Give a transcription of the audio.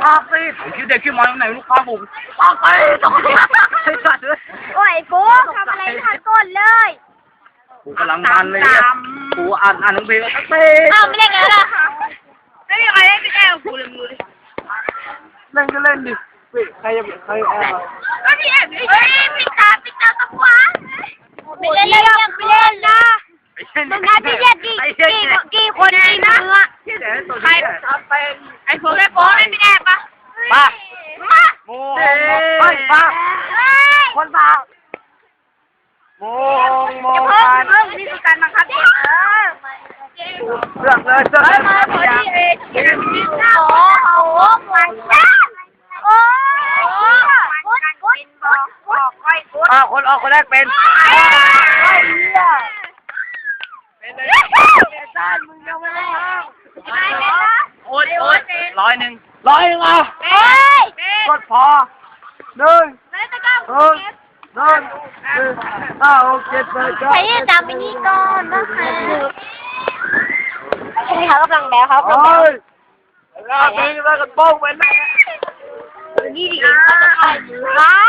ປາກເປັດ ຄິດໄດ້ຄິດມາຈັ່ງໃດລູກຄ້າກູ ປາກເປັດ ໂອ້ຍ ປູ ທຳອະໄລທັນກ່ອນເລີຍ ກູກຳລັງມັນເລີຍ ປູອ່ານ ອ່ານໜັງສື ເປັດ ອ້າວ ໄມ່ເຫຼັ້ນແລ້ວລະ ໄມ່ມີໃຄເຫຼັ້ນເປັນແອວກູເລີຍ ມຶງເຫຼັ້ນກໍເຫຼັ້ນດິ ເປັດ ໃຄ ໃຄ ເອີ ກໍຊິແອບ ເອີຍ ປິດຕາ ປິດຕາຕະຂວາ ໄປເຫຼັ້ນ ໄປເຫຼັ້ນນະ ມັນໜ້າຈະເຮັດດີ ໄປເຮັດ ກີ່ ກີ່ຄົນ ກີ່ເມືອ ໃຄ ເອົາໄປ ໄອ້ພວກໄອ້ໂປ້ ໄປແອບປະ ມາ ມາ ໂມ ເອີຍ ໄປ ມາ ເອີຍ ຄົນບ້າ ໂມ ໂມ ເອີຍ ນີ້ຄືການບັງຄັບເດັກ ເອີ ເລືອກເລີຍ ເລືອກເລີຍ ມາພໍດີເອງ ໂອ້ໂຫ ໂອ້ຍ ອ້າວ ຄົນອອກຄົນແລກເປັນ ເປັນໄງ ໂອດ ໂອດ ຮ້ອຍໜຶ່ງ ຮ້ອຍໜຶ່ງ ເອົາ ເປັນ ກົດພໍ ໜຶ່ງ ໜຶ່ງ ໜຶ່ງ ຫ້າ ຫົກ ເຈັດ ແປດ ເກົ້າ ໃຜຈຳອັນນີ້ກ່ອນນະຄະ ເຂົາກຳລັງແບວ ເຂົາກຳລັງ ເອົາ ເອົາ ເອົາ ນີ້ດິ ເຂົາຈະຖ່າຍມື ວ້າ